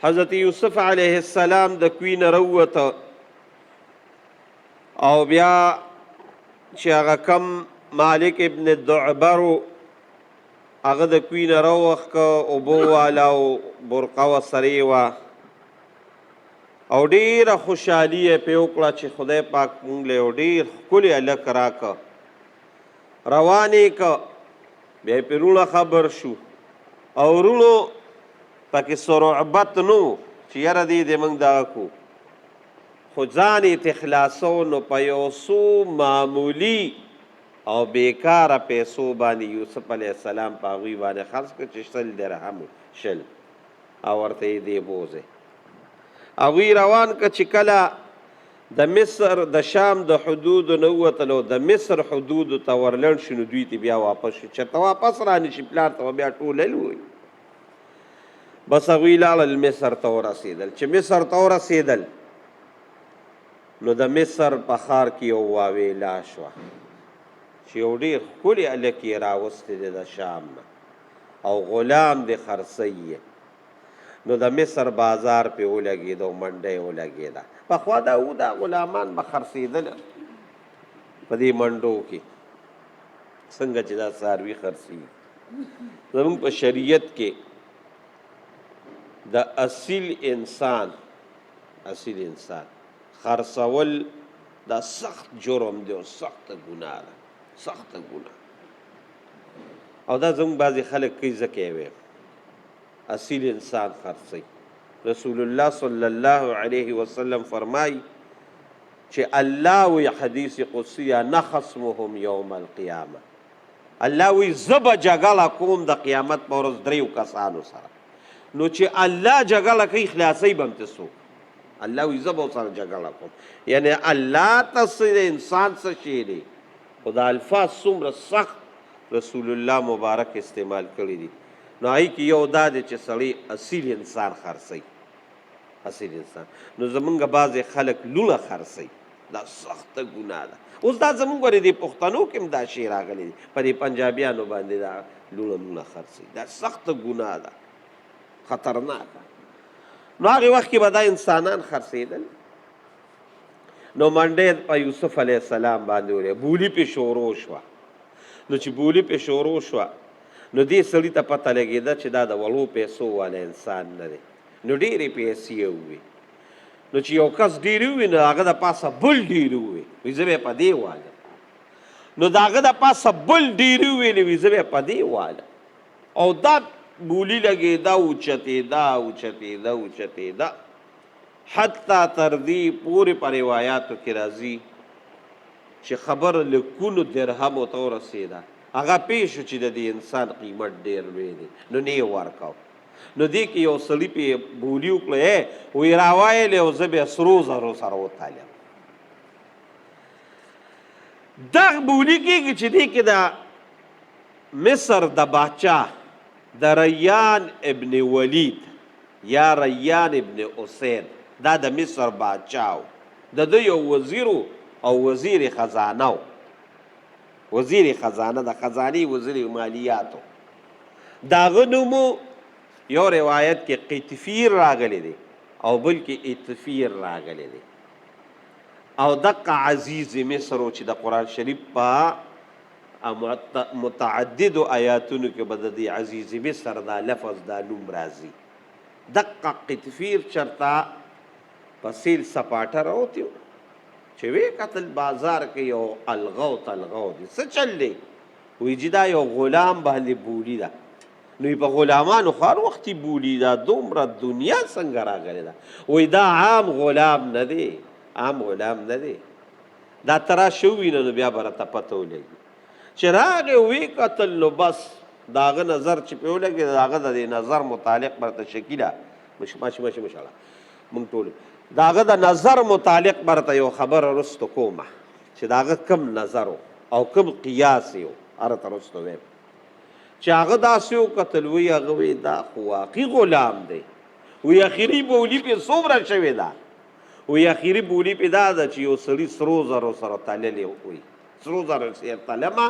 حضرت یوسف علیه السلام د کوی نه راووته او بیا چې هغه کم مالک ابن دعبر هغه د کوی نه راوخکه، اوبو والا او برقه ورسره وه او ډېره خوشحالي یې پرې وکړه چې خدای پاک مونږ له یو ډېر ښکلی هلک راکړ. روان یې که، بیا یې پرې وروڼه خبر شو او وروڼو پکې څه رعبت نه و چې یاره دې دې موږ دغه کړو، خو ځان یې ترې خلاصو. نو په یو څو معمولي او بېکاره پیسو باندې یوسف علیه السلام په هغوی باندې خرڅ کړ چې 20 درهم 20، او ورته یې دی بوځئ. هغوی روان که چې کله د مصر د شام د حدودو نه ووتل او د مصر حدودو ته ورلنډ شو، نو دوی ته بیا واپس شو، چېرته واپس رانه شي پلار ته به بیا ټول ووایي. بس هغوی لاړل مصر ته ورسېدل. چې مصر ته ورسېدل نو د مصر په ښار کې یو واویلا شوه چې یو ډېر ښکلی هلک یې راوستی دی د شام نه او غلام دی خرڅوي یې. نو د مصر بازار پې ولګېد او منډه یې ولګېده. پخوا دا و دا غلامان به خرڅېدل په دې منډو کې، څنګه چې دا څاروي خرڅېږي. زموږ په شریعت کې د اصیل انسان، اصیل انسان خرڅول دا سخت جرم دی او سخته ګناه ده، سخته ګناه. او دا زموږ بعضې خلک کوي، ځکه یې وایم اصیل انسان خرڅوي. رسول الله صلی الله علیه وسلم فرمایي چې الله وی، حدیث قدسی، انا خصمهم یوم القیامه، الله وی زه به جګړه کوم د قیامت په ورځ دریو کسانو سره. نو چې الله جګړه کوي خلاصوي به هم ته څوک؟ الله وی زه به ورسره جګړه کوم، یعنی الله ته څه د انسان څه شی دی. خو دا الفاظ څومره سخت رسول الله مبارک استعمال کړي دي. نو هغې کې یو دا دی چې سړی اصیل انسان خرڅوي، اصیل انسان. نو زمونږ بعضې خلک لوڼه خرڅوي، دا سخته ګناه ده. اوس دا زمونږ ورې دې پښتنو کې هم دا شی راغلی دی، په دې پنجابیانو باندې دا لوڼه لوڼه خرڅوي، دا سخته ګناه ده، خطرناکه. نو هغې وخت کې به دا انسانان خرڅېدل. نو منډې په یوسف علیه السلام باندې ولې بولی پې شروع شوه. نو چې بولی پې شروع شوه نو دې سړي ته پته لګېده چې دا د وړو پیسو والا انسان نه دی، نو ډېرې پیسې یې ووې. نو چې یو کس ډېرې ووې نو هغه د پاسه بل ډېرې ووې، وایي زه به یې په دې والم. نو د هغه د پاسه بل ډېرې وویلې، وایي زه به یې په دې والم. او دا بولی لګېده، اوچتېده اوچتېده اوچتېده، حتی تر دې پورې په روایاتو کې راځي چې خبره لکونو درهمو ته ورسېده. هغه پوه شو چې د دې انسان قیمت ډېر لوی دی، نو نه یې ورکاو. نو دې کې یو سړي پې بولي وکړه، وایي راوایلې او زه به سرو زرو سره وتلم. دغه بولي کېږي چې دې کې د مصر د باچا د ریان ابن ولید یا ریان ابن اسید، دا د مصر باچا و، د ده یو وزیر و او وزیر خزانه و، وزیر خزانه، د خزانې وزیر مالیاتو. د هغه نوم یو روایت کې قطفیر راغلی دی او بل کې اتفیر راغلی دی. او دقه عزیز مصر و چې د قرآن شریف په متعددو آیاتونو کې به د دې عزیز مصر دا لفظ دا نوم راځي. دقه قطفیر چرته په سیل سپاټه راوتی و چې ویې کتل بازار کې یو الغو تلغو دی، څه چل دی؟ وایي جي دا یو غلام باندې بولي ده. نو په غلامانو خو هر وختي بولي ده، دومره دنیا څنګه راغلې ده؟ وایي دا عام غلام نه دی، عام غلام نه دی، دا ته راشه ووینه نو بیا به راته پته ولګي. چې راغی ویې کتل نو بس د هغه نظر چې پرې ولګېد، د هغه د دې نظر متعلق به راته شکیله ماشي ماشي مشاله مونږ ټول د هغه د نظر متعلق به راته یو خبره وروسته کومه چې د هغه کوم نظر او کوم قیاس یې و، هغه راته وروسته وایم. چې هغه داسې وکتل، وایي هغه وایي دا خو واقعي غلام دی. وایي اخري بولي پې څومره شوې ده؟ وایي اخري بولي پې دا ده چې یو سړي سرو زرو سره تللې وي، سرو زرو سره تلمه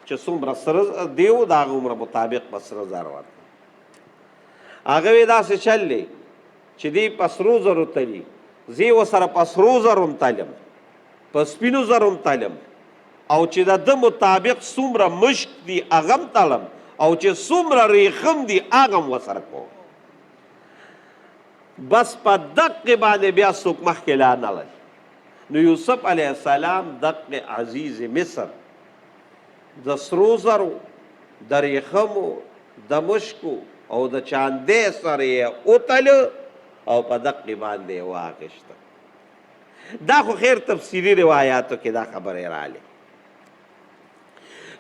چې څومره سره دی و د هغه عمره مطابق به سره زر ورته. هغه وایي داسې چل دی چې چې دی په سرو زرو تلي، زه یې ورسره په سرو زرو هم تلم، په سپینو زرو هم تلم، او چې د ده مطابق څومره مشک دي هغه هم تړم، او چې څومره ریښم دي هغه هم ورسره کوم. بس په دقې باندې بیا څوک مخکې لا نه ړل. نو یوسف علیه السلام دقې عزیز مصر د سرو زرو، د ریښمو، د مشکو او د چاندې سره یې وتله او په دقې باندې یې واخیسته. دا خو خیر تفصیلي روایاتو کې دا خبره راغلې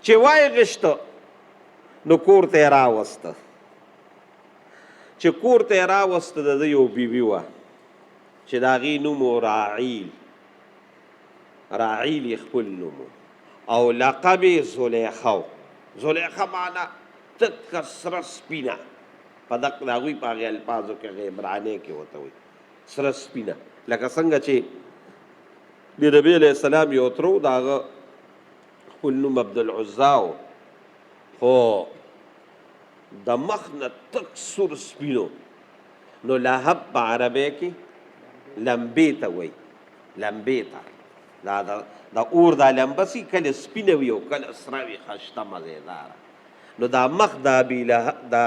چې وایې غشته نو کور ته یې راوسته. چې کور ته یې راوسته د ده یو بیوي وه چې د هغې نوم و راعیل، راعیل یې خپل نوم او لقب یې زلیخه و. زلیخه معنا تکه سره سپینه، په دغه د هغوی په هغې الفاظو کې، هغې عبرانۍ کې ورته وایي سره سپینه، لکه څنګه چې د نبي علیه السلام یو تره و، د هغه خپل نوم عبدالعزا و، خو د مخ نه تک سور سپین و. نو لهب په عربۍ کې لمبې ته وایي، لمبې ته دا د اور دا لمبه سي کله سپینه وي او کله سره وي، خشته مزیداره. نو دا مخ د ابي لهب دا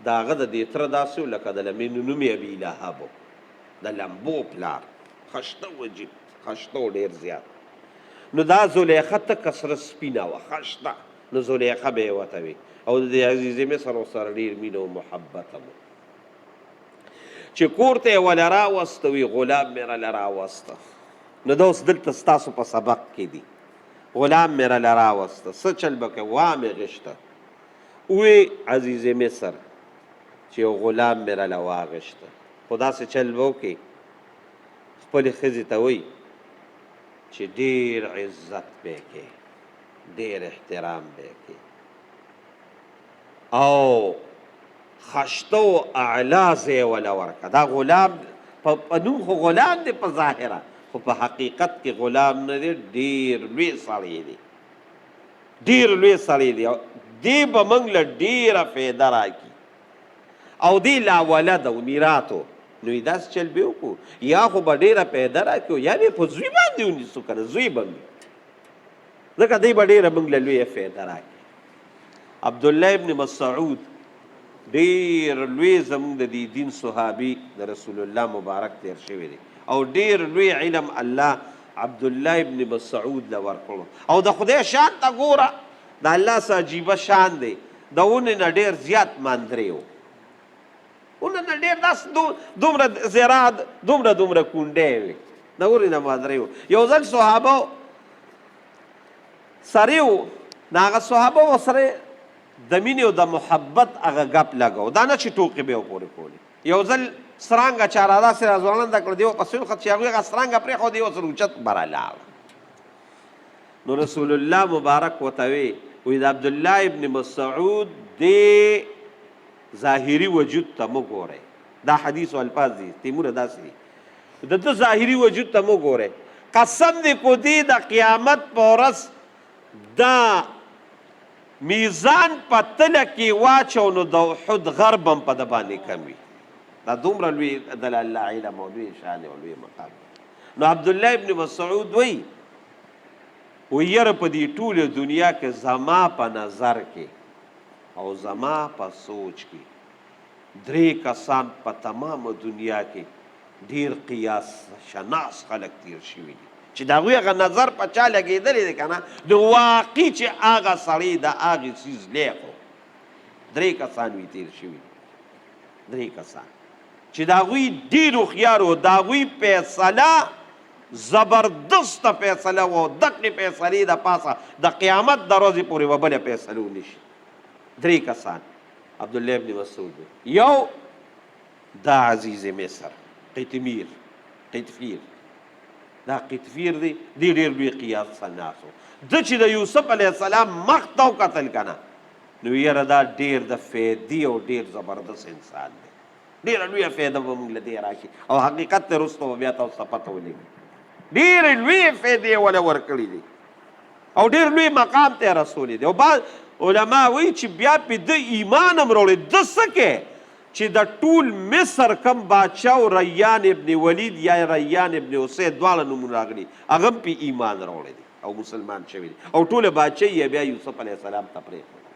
د هغه د دې تره داسې و لکه د لمبې، نو نوم یې ابي لهب و، د لمبو پلار، خشته و، عجیب خشته و ډېر زیات. نو دا زلیخه تکه سره سپینه وه، خشته، نو زلیخه به یې ورته وي. او د دې عزیز مصر ورسره ډېر مینه او محبت هم و. چې کور ته یې وله راوسته، وي غلام مې راله راوسته. نو دا اوس دلته ستاسو په سبق کې دي. غلام مې راله راوسته، څه چل به کوې؟ وا مې غشته. وی عزیز مصر چې یو غلام مې راله واغشته، خو داسې چل به وکړې، خپلې ښځې ته وایي چې ډېر عزت به یې کوې، ډېر احترام به یې کوې، او خشته او اعلی ځای وله ورکه. دا غلام په نوم خو غلام دی په ظاهره، خو په حقیقت کې غلام نه دی، ډېر لوی سړی دی، ډېر لوی سړی دی. دی به موږ له ډېره فایده راکړي، او دی لا ولد او میراتو. نو یې داسې چل به وکړو، یا خو به ډېره فایده راکړي، یا به په زوی باندې ونیسو که نه زوی به وي، ځکه دی به ډېره موږ له لویه فایده راکړي. عبدالله ابن مسعود ډېر لوی زموږ د دې دین صحابي د رسول الله مبارک تېر شوی دی، او ډېر لوی علم الله عبدالله ابن مسعود له ورکړو. او د خدای شان ته ګوره، د الله څه عجیبه شان دی، د ونې نه ډېر زیات ماندرې و، ونه نه ډېر داسې دومره زراع دومره دومره کونډې وې، د ونې نه ماندرې و. یو ځل صحابه سره و، نو هغه صحابه ورسره د مینې او د محبت هغه ګپ لګاو، دا نه چې ټوقې به یې ورپورې کولې. یو ځل سرانګه چا را داسې راځوړنده کړه، دی ورپسې وخت چې هغوی هغه سرانګه پرېښوده، دی ورسره اوچت بره لاړ. نو رسول الله مبارک ورته وی، وایي د عبدالله ابن مسعود دې ظاهري وجود ته مه ګورئ. دا حدیث او الفاظ دي، تیمونه داسې دي، د ده ظاهري وجود ته مه ګورئ، قسم دې کو دی د قیامت په ورځ دا میزان په تله کې واچو نو د احد غر به هم په ده باندې کم وي. دا دومره لوی د الله علم او لوی شان او لوی مقام. نو عبدالله ابن مسعود وایي، وایي یاره په دې ټوله دنیا کې زما په نظر کې او زما په سوچ کې درې کسان په تمامه دنیا کې ډېر قیاس شناس خلک تیر شوي دي چې د هغوی هغه نظر په چا لګېدلی دی که نه، نو واقعي چې هغه سړی د هغې څیز لیق و. درې کسان وي تیر شوي دي، درې کسان چې د هغوی ډېر هوښیار و، د هغوی فیصله زبردسته فیصله وه، او دقې فیصلې د پاسه د قیامت د ورځې پورې به بله فیصله ونه شي. درې کسان عبدالله ابن مسعود یو، دا عزیز مصر قطمیر، قطفیر، دا قطفیر دی، دی ډېر لوی قیاس سناس و. ده چې د یوسف علیه السلام مخ ته وکتل که نه، نو یاره دا ډېر د فیدې او ډېر زبردست انسان دی، ډېره لویه فایده به موږ له دې راکړي، او حقیقت ته وروسته به بیا تاسو ته پته ولګي. ډېرې لویې فایدې یې وله ورکړي دي او ډېر لوی مقام ته یې رسولی دی. او بعض علما وایي چې بیا پې ده ایمان هم راوړی. ده څه کوي؟ چې د ټول مصر کوم بادشاه و ریان ابن ولید یا ریان ابن اسید دواړه نومونه راغلي، هغه هم پرې ایمان راوړی دی او مسلمان شوی دی او ټوله بادشاهي یې بیا یوسف علیه السلام ته پرېښوده.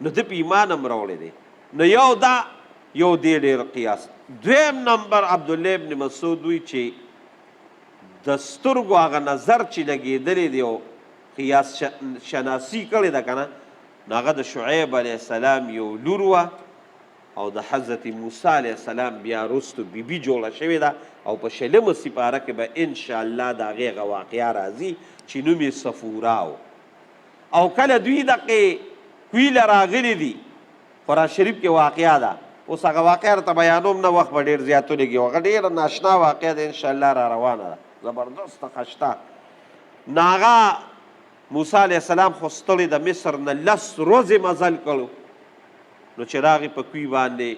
نو ده پرې ایمان هم راوړی دی. نو یو دا یو دې ډېر قیاس. دویم نمبر عبدالله ابن مسعود وایي چې د سترګو هغه نظر چې لګېدلی دی او قیاس شناسي کړې ده که نه، نو هغه د شعیب علیه السلام یو لور وه او د حضرت موسی علیه السلام بیا وروسته بی بی جوړه شوې ده او په شلمه سپاره کې به ان شاء الله د هغې هغه واقعه راځي چې نوم یې صفورا و. او کله دوی دقې کوی له راغلي دي، قرآن شریف کې واقعه ده، اوس هغه واقعه راته بیانوم نه، وخت به ډېر زیات ولګي، هغه ډېره ناشنا واقعه ده، ان شاء الله را روانه ده، زبردسته خشته. نو هغه موسی علیه السلام خو ستړی د مصر نه لس ورځې مزل کړو، نو چې راغی په کوی باندې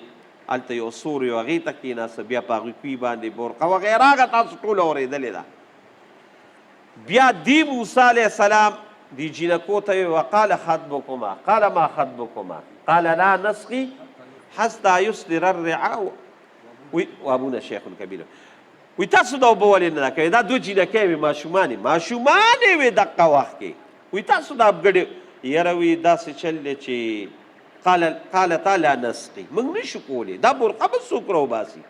هلته یو سوری و، هغې ته کېناسته، بیا په هغې کوی باندې برقه وغیره هغه تاسو ټوله اورېدلې ده. بیا دی موسی علیه السلام دی جینکو ته وی وقال خطبکما قال ما خطبکما قال لا نسقي حتى يصدر الرعاء وی وابونا شیخ کبیر. وی تاسو دا اوبه ولې نه راکوئ؟ دا دوه جینکۍ وې، ماشومانې ماشومانې وې دقه وخت کې. وی تاسو دا ګډې یاره وی داسې چل دی چې قال قالتا لا نسقي، موږ نشو کولی، دا برقه به څوک راوباسي؟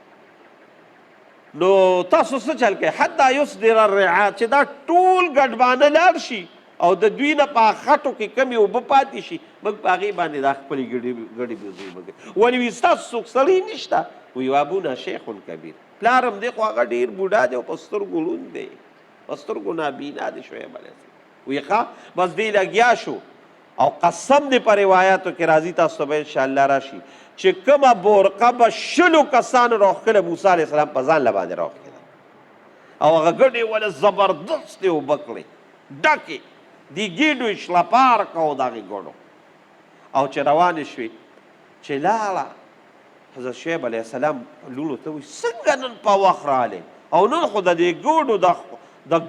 نو تاسو څه چل کوئ؟ حتی یصدر الرعا، چې دا ټول ګډبانه لاړ شي او د دوی نه په خټو کې کمې اوبه پاتې شي، موږ په هغې باندې دا خپلې ګډې بوزې اوبه کوي. ولې وي ستاسو څوک سړی نشته؟ وایي ابونا شیخ کبیر، پلار هم دی خو هغه ډېر بوډا دی او په سترګو ړوند دی، په سترګو نابینا دی شعیب علیه السلام. وایي ښه بس دی لګیا شو. او قسم دی په روایاتو کې راځي، تاسو ته به انشاءالله راشي چې کومه بورقه به شلو کسانو راوښکله، موسی علیه السلام په ځان له باندې راوښکله او هغه ګډې وله زبردستې اوبه کړې ډکې دې ګېډو یې شلپار کړو د هغې ګډو. او چې روانې شوې چې لاړه، حضرت شعیب علیه السلام لوڼو ته وایي څنګه نن په وخت راغلې او نن خو د دې ګوډو د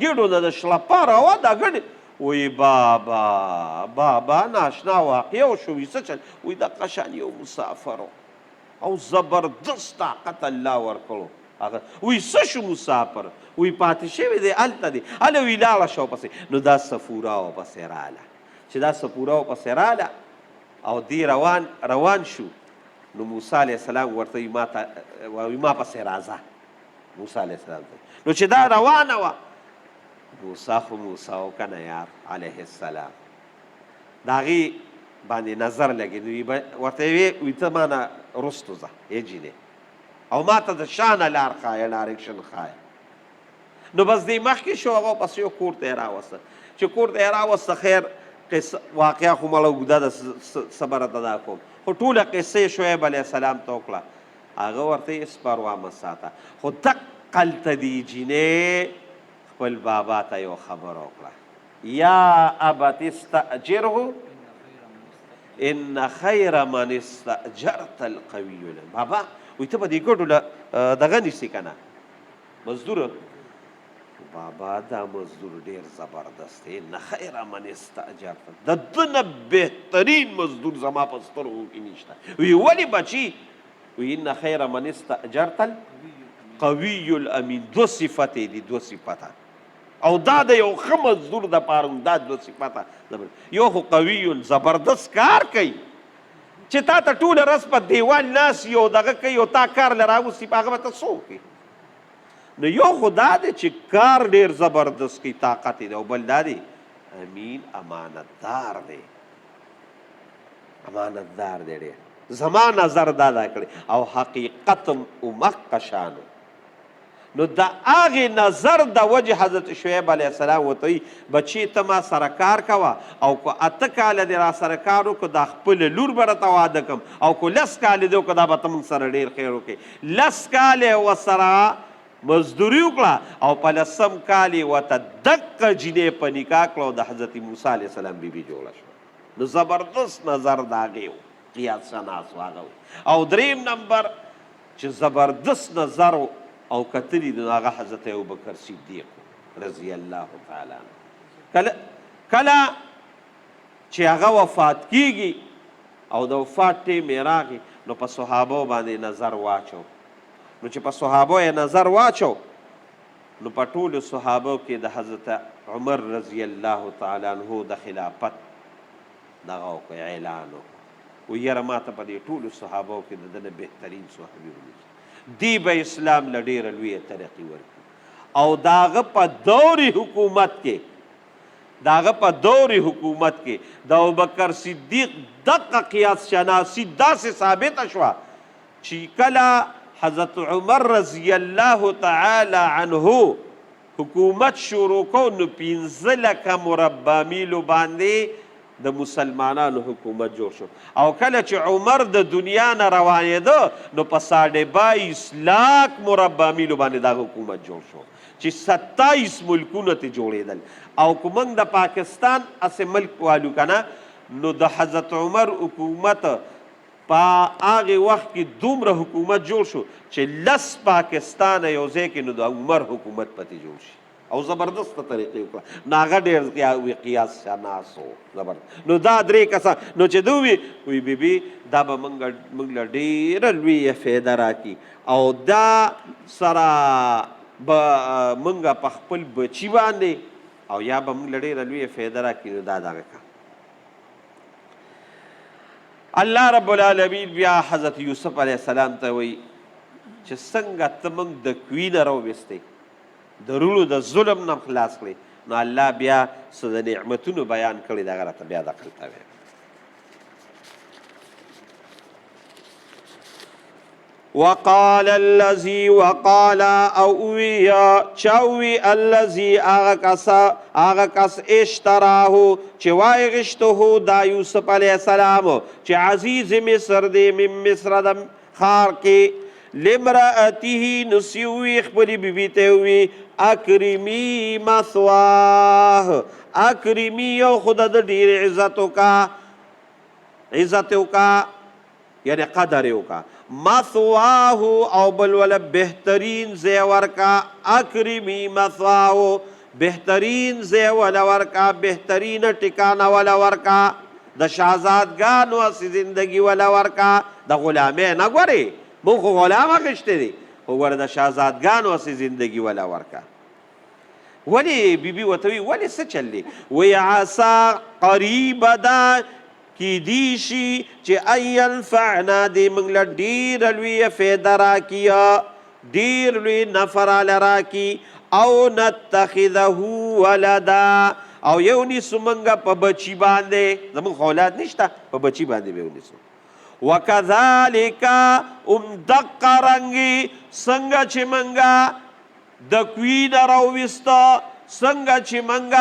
ګېډو نه د شلپه راوه دا ګډې. وایي بابا بابا ناشنا واقعه وشو. وایي څه چل؟ وایي دقه شان یو مسافر او زبردست طاقت الله ورکړو هغه. وایي څه شو مسافر؟ وایي پاتې شوی دی هلته دی. هله وایي لاړه شه ورپسې. نو دا صفورا ورپسې راله، چې دا صفورا ورپسې راله او دی روان روان شو، نو موسی علیه السلام ورته وایي ما ته وایي ما پسې راځه. موسی علیه السلام ته نو چې دا روانه وه، موسی خو موسی و که نه یار علیه السلام، د هغې باندې نظر لګېد. ورته یې وی ته ما نه وروستو ځه ای جینۍ، او ما ته د شا نه لار ښایه، ډایرکشن ښایه. نو بس دی مخکې شو، هغه پسې یو کور ته یې راوسته. چې کور ته یې راوسته، خیر قصه واقعه خو مړه اوږده ده، څه به راته دا کوم، خو ټوله قصه یې شعیب علیه السلام ته وکړه. هغه ورته هېڅ پروا مه ساته، خو دقلته دې جینۍ خپل بابا ته یو خبره وکړه، یا ابت استاجره ان خیر من استاجرت القوی. بابا وایي ته به دې ګډو له دغه نیسې که نه مزدور؟ بابا دا مزدور ډیر زبردست دی، نه خیر من استاجرت، د ده نه بهترین مزدور زما په سترګو کې نشته. وی ولې بچي؟ وی ان خیر من استاجرت القوی الامین. دوه صفته دي، دوه صفته، او دا د یو ښه مزدور دپاره هم دا دوه صفته. یو خو قوی زبردست کار کوي چې تا ته ټوله ورځ په دیوال ناست وي او دغه کوي او تا کار له راوستي، په هغه به ته څه وکړې؟ نو یو خو دا دی چې کار ډېر زبردست کوي، طاقت یې دی، او بل دا دی امین امانتدار دی، امانتدار دی ډېر. زما نظر دا دا کړی او حقیقت هم همقه شان و. نو د هغې نظر د وجې حضرت شعیب علیه السلام ورته وایي بچې ته ما سره کار کوه، او که 8 کاله دې را سره کار وکړو دا خپله لور به راته واده کړم، او که 10 کاله دې وکړو دا به ته موږ سره ډېر خیر وکړې. 10 کاله یې ورسره مزدوري وکړه او په لسم کال یې ورته دقه جینۍ په نکاح کړه او د حضرت موسی علیه السلام بیبي جوړه شوه. نو زبردست نظر د هغې و، قیاس شناس و هغه. او دریم نمبر چې زبردست نظر او کتلی دی، نو هغه حضرت ابوبکر صدیق رضی الله تعالی عنه. کله کله چې هغه وفات کیږي او د وفات ټیم یې راغی، نو په صحابو باندې نظر واچو. نو چې په صحابو یې نظر واچو نو په ټولو صحابو کې د حضرت عمر رضی الله تعالی عنه د خلافت دغه وکړ، اعلان وکړ. وایي یاره ما ته په دې ټولو صحابو کې د ده نه بهترین صحابي ونیسه، دی به اسلام له ډېره لویه ترقي ورکړي. او د هغه په دور حکومت کې، د هغه په دور حکومت کې د ابوبکر صدیق دقه قیاس شناسي داسې ثابته شوه چې کله حضرت عمر رضی الله تعالی عنه حکومت شروع کو نو 5 لکه مربع میلو باندې د مسلمانانو حکومت جوړ شو. او کله چې عمر د دنیا نه روانېده نو په 22.5 لاک مربع میلو باندې دا حکومت جوړ شو چې 27 ملکونه ته جوړېدل. او که موږ د پاکستان هسې ملک والو که نه نو د حضرت عمر حکومت په هغې وخت کې دومره حکومت جوړ شو چې 10 پاکستانه یو ځای کې نو د عمر حکومت پتې جوړ شي. او زبردسته طریقې وکړه. نو هغه ډېر قیاس شناس و، زبردست. نو دا درې کسان نو چې ده ووي وایي بي بي دا به موږ له ډېره لویه فایده راکړي او دا سره به موږ په خپل بچي باندې او یا به موږ له ډېره لویه فایده راکړي. نو دا دغه کار الله رب العالمین بیا حضرت یوسف علیه السلام ته وایي چې څنګه ته موږ د کوی نه راوویستې، د وروڼو د ظلم نه خلاص کړې، نو الله بیا څه د نعمتونو بیان کړی دغه راته بیا دقلته وایي. وقال الذي وقال او وی چاوی الذي هغه کس اشتراه چې وای غشته دا یوسف علیه السلام چې عزیز مصر دی من مصر د ښار کې لمرأته نسیوی خپلې بیبي ته وی اکرمی مثواه، اکرمی او خو د ده ډېر عزت وکا، عزت وکا یعنی قدر یې وکا، مثواه او بل وله بهترین ځای ورکا، اکرمی مثواه بهترین ځای وله ورکا، بهترینه ټکانه وله ورکا، د شهزادګانو هسې زندګي وله ورکا، د غلامۍ نه ګورې موږ خو غلام اخیستی دی خو ګوره د شهزادګانو هسې زندګي وله ورکا. ولې بیبي ورته وایي ولې څه چل دی؟ وایي عسا قریبه ده کیدی شي چې ان ینفعنا دې موږ له ډېره لویه فایده راکړي، ډېر لوی نفع راله راکړي، او نتخذه ولدا او یو نیسو موږ په بچي باندې، زموږ خو اولاد نشته، په بچي باندې به ونیسو. وکذلک هم دقه رنګې څنګه چې موږ د کوی نه راوویسته، څنګه چې موږ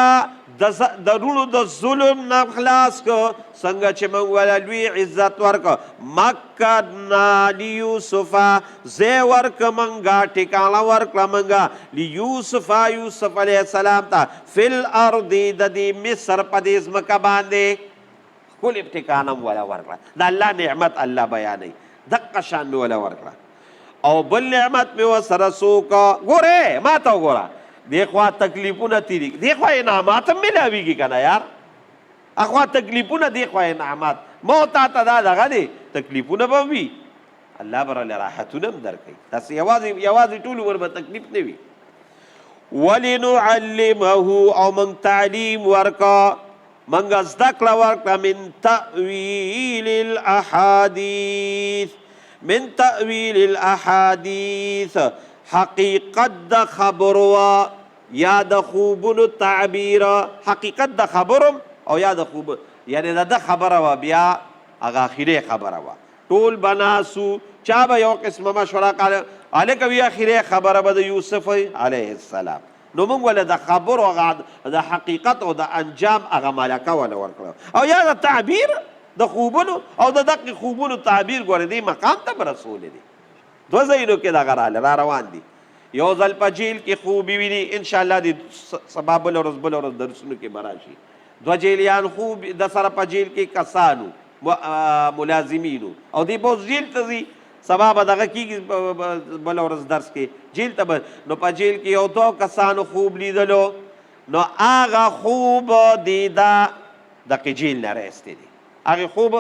د وروڼو د ظلم نه خلاص که، څنګه چې موږ وله لوی عزت ورکړ، مکنا لیوسف ځای ورکړه موږ، ټکانه ورکړه موږ لیوسف یوسف علیه السلام ته فی الارض د دې مصر په دې ځمکه باندې ښکلې ټکانه هم وله ورکړه. د الله نعمت الله بیانوي، دقه شان مې وله ورکړه. او بل نعمت مې ورسره څوک ګورې ما ته وګوره، دې خوا تکلیفونه تېرېږي، دې خوا انعامات هم میلاویږي که نه یار، اخوا تکلیفونه دې خوا انعامات، ما او تا ته دا دغه دی تکلیفونه به وي، الله به راله راحتونه هم درکوي، داسې یوازې یوازې ټول عمر به تکلیف نه وي. ولنعلمه او موږ تعلیم ورکا، موږ زده کړه ورکړه من تأویل الاحادیث، من تأویل الاحادیث حقیقت د خبرو یا د خوبونو تعبیر، حقیقت د خبرو او یا د خوب، یعنی د ده خبره وه بیا هغه اخیری خبره وه، ټول به ناست وو، چا به یو قسمه مشوره کوله، هلکه وي اخیری خبره به د یوسف علیه السلام. نو موږ وله د خبرو هغه د حقیقت او د انجام هغه ملکه وله ورکړه، او یا د تعبیر د خوبونو او د دقې خوبونو تعبیر ګورې دې مقام ته به رسولی دی. دوه ځایونو کې دغه راله را روان دي، یو ځل په جیل کې خوب ویني، انشاءالله دې سبا بله ورځ بله ورځ درسونو کې به راشي. دوه جیلیان خوب د سره په جیل کې کسانو ملازمینو، او دی به اوس جیل ته ځي، سبا به دغه کېږي بله ورځ درس کې جیل ته به، نو په جیل کې یو دوه کسانو خوب لیدلو، نو هغه خوب دی دا دقې جیل نه راایستی دی، هغې خوب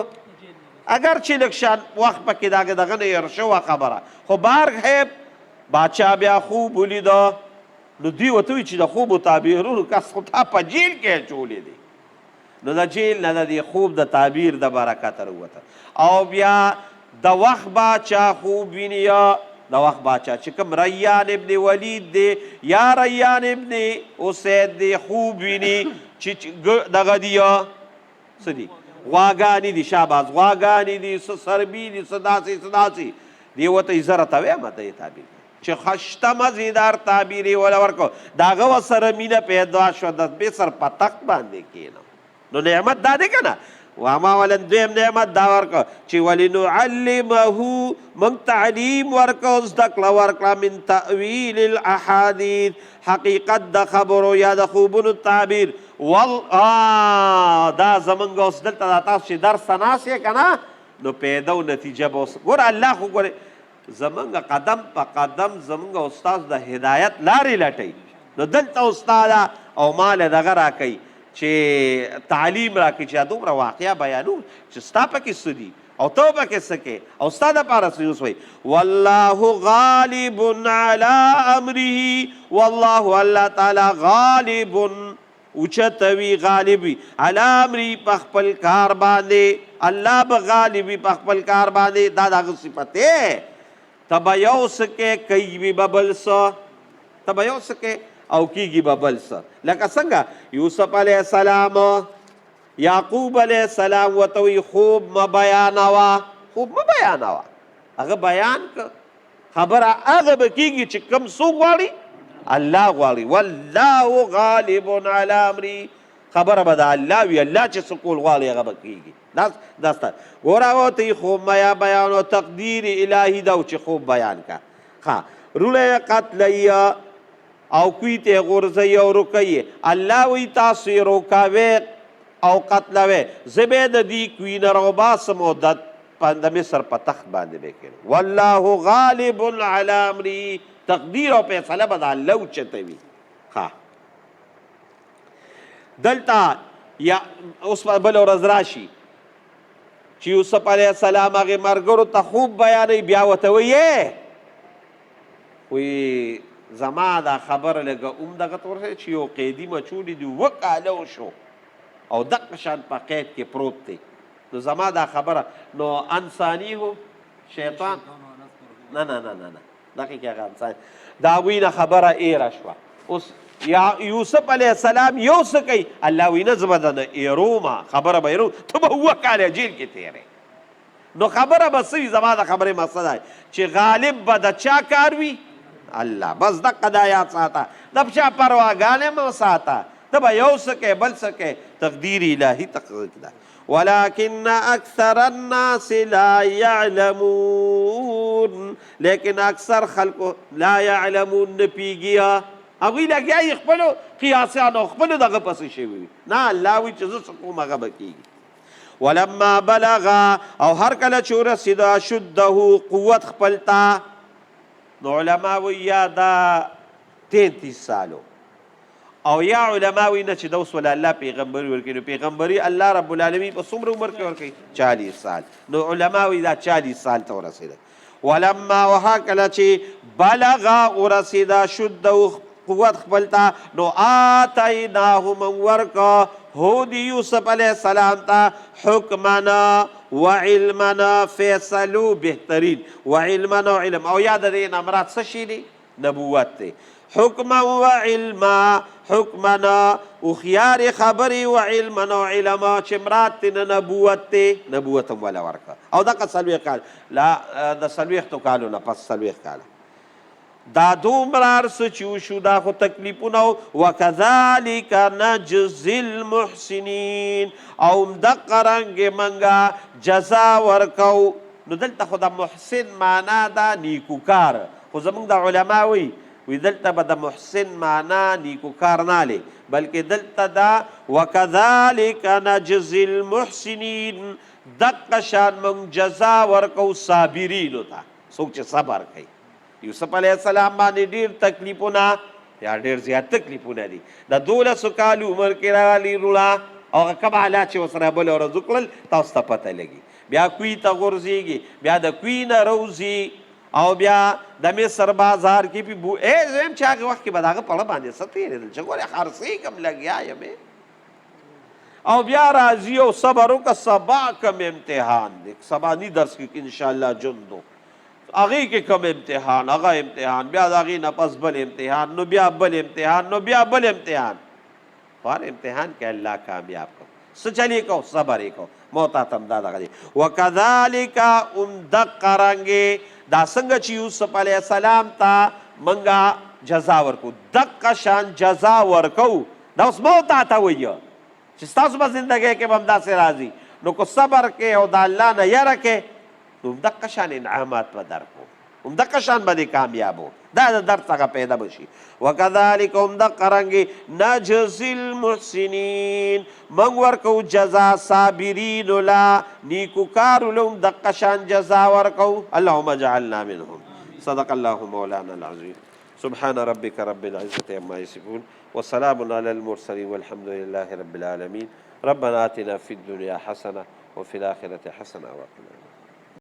اګر چې لږ شان وخت پکې د هغې دغه نه هېر شوه خبره، خو بهر کیف باچا بیا خوب ولیده. نو دوی ورته وویل چې د خوب تعبیرونو کس خو تا په جیل کې اچولی دی. نو د جیل نه د دې خوب د تعبیر د برکته راووته. او بیا د وخت باچا خوب ویني، د وخت باچا چې کوم ریان ابن ولید دی یا ریان ابن اسید دی، خوب ویني چې دغه دی څه دي، غواګانې دي، شاباس غواګانې دي، څه سربي دي، څه داسې څه داسې دی. ورته یې زه راته وایم ته یې تعبیر چې خشته مزیدار تعبیر یې وله ورکړو. د هغه ورسره مینه پیدا شوه، د مصر په تخت باندې کښېنو. نو نعمت دا دی که نه؟ وما ولن دویم نعمت دا ورکړ چې ولنعلمه، موږ تعلیم ورکړو، زده کړه ورکړه، من تأویل الاحادیث، حقیقت د خبرو یا د خوبونو تعبیر. ول دا زمونږ اوس دلته دا تاسو چې درس ته ناست یې که نه، نو پیدا او نتیجه به اوس ګوره. الله خو ګوره زمونږ قدم په قدم زمونږ استاد د هدایت لارې لټوي. نو دلته استاد او مال دغه راکوي چې تعلیم راکوي چې دا دومره واقعه بیانو چې ستا پکې څه دي او ته پکې څه کې او ستا دپاره څه. اوس وایي والله غالب علی امره، والله الله تعالی غالب اوچتوي، غالب وي علی امري په خپل کار باندې. الله به غالب وي په خپل کار باندې، دا د هغه صفت دی. ته به یو څه کې کوي به بل څه، ته به یو څه کې او کیږي به بل څه. لکه څنګه یوسف علیه السلام یعقوب علیه السلام ورته وایي خوب مه بیانوه، خوب مه بیانوه. هغه بیان که خبره هغه به کیږي چې کوم څوک غواړي، الله غواړي. والله غالب علی امري، خبره به د الله وي، الله چې څه کول غواړي هغه به کیږي. دا دا ستا ګوره هغه ته یې خوب میا بیان او تقدیر الهي دا چې خوب بیان کا. ښه وروڼه یې قتلوي او کوی ته یې غورځوي او روکوي. الله وایي تاسو یې روکاوی او قتلوی، زه به یې د دې کوی نه راوباسم او د مصر په تخت باندې به کښېنم. والله غالب علی امري، تقدیر او فیصله به د الله اوچته وي. ښه دلته یا اوس به بله ورځ راشي چې یوسف علیه السلام هغې ملګرو ته خوب بیانوي، بیا ورته وایي وایي زما دا خبره لږه هم دغه ته ورسېده چې یو قیدي مچولی دی، اووه کاله وشو او دقه شان په قید کې پروت دی. نو زما دا خبره نو انسانیه شیطان نه نه نه نه نه دغه کې هغه انسان د هغوی نه خبره ایره شوه. اوس یا یوسف علیه السلام یو څه کوي، الله وایي نه زه به درنه ایرومه، خبره به ایروم، ته به اووه کاله جیل کې تېرې. نو خبره به څه وي؟ زما د خبرې مقصد دی چې غالب به د چا کار وي؟ الله. بس دقه دا یاد ساته، د چا پرواګانې مه ساته، ته به یو څه کوې بل څه کوې، تقدیر الهي تقدیر ده. ولكن اکثر الناس لا يعلمون، لیکن اکثر خلکو لا يعلمون نه پیږي. هغوی لګیا یې خپلو قیاسانو خپلو دغه پسې شوي وي. نه، الله وایي چې زه څه کوم هغه به کېږي. ولما بلغ، او هر کله چې ورسېده اشده قوت خپل ته، نو علما وایي یا دا 33 سالو، او یا علما وایي نه چې دا اوس ولا الله پیغمبري ورکوي. نو پیغمبري الله رب العالمین په څومره عمر کې ورکوي؟ 40 سال. نو علما وایي دا 40 سال ته ورسېده. ولما، او هر کله چې بلغ ورسېده شده قوت خپل ته، نو آتیناه من ورکا هو دی یوسف علیه السلام ته حکمنا وعلمنا، فیصلو بهترین، وعلمنا علم، او یا د دې نه مراد څه شی دی؟ نبوت دی. حکما وعلما، حکمنا هوښیارې خبرې، وعلما او علما چې مراد ترې نه نبوت دی، نبوت هم وله ورکړه. او دغه 40 کال لا د 40 کالو نه پس 40 کاله دا دومره هر څه چې وشو دا خو تکلیفونه وو. وکذلک نجزي المحسنین، او همدقه رنګ موږ جزا ورکوو. نو دلته خو د محسن معنا ده نیکوکار، خو زموږ د علما وایي وی دلته به د محسن معنا نیکوکار نه لې، بلکې دلته دا وکذلک نجزي المحسنین، دقه شان موږ جزا ورکوو صابرینو ته، څوک چې صبر کوي. یوسف علیه السلام باندې ډېر تکلیفونه یا ډېر زیات تکلیفونه دي، د 12 کالو عمر کې راغلي وروڼه، او هغه کوم حالات چې ورسره بله ورځ وکړل تاسو ته پته لګي. بیا کوی ته غورځېږي، بیا د کوی نه روځي او بیا د مصر بازار کې پی بو ای زم چې هغه وخت کې به د هغه په اړه باندې څه تېرېدل چې ګورې خرڅېږم لګیا یم. او بیا راځي او صبر وکړه، سبا کوم امتحان دی، سبا نی درس کې انشاءالله ژوندو هغې کې کوم امتحان، هغه امتحان، بیا د هغې نه پس بل امتحان، نو بیا بل امتحان، نو بیا بل امتحان. په هر امتحان کې الله کامیاب کړ. څه چل یې کو؟ صبر یې کو. موتا تم دا دغه دی. وکذالک هم دقه رنګې دا څنګه چې یوسف علیه السلام ته منګه جزا ورکو، دقه شان جزا ورکو. دا اوس موتا ته وایي چې ستاسو په زندګۍ کې به هم داسې راځي، نو که صبر کې او د الله نه یره کې، نو همدقه شان انعامات به درکو، همدقه شان به دې کامیابو. دا د درد څخه پیدا به شي. وکذالک همدقه رنګې نجزي المحسنین، موږ ورکو جزا صابرینو لا، نیکوکارو له همدقه شان جزا ورکو. اللهم اجعلنا منهم. صدق الله مولانا العظیم. سبحان ربك رب العزة عما يصفون وسلام على المرسلين والحمد لله رب العالمين. ربنا آتنا في الدنيا حسنة وفي الآخرة حسنة وقنا.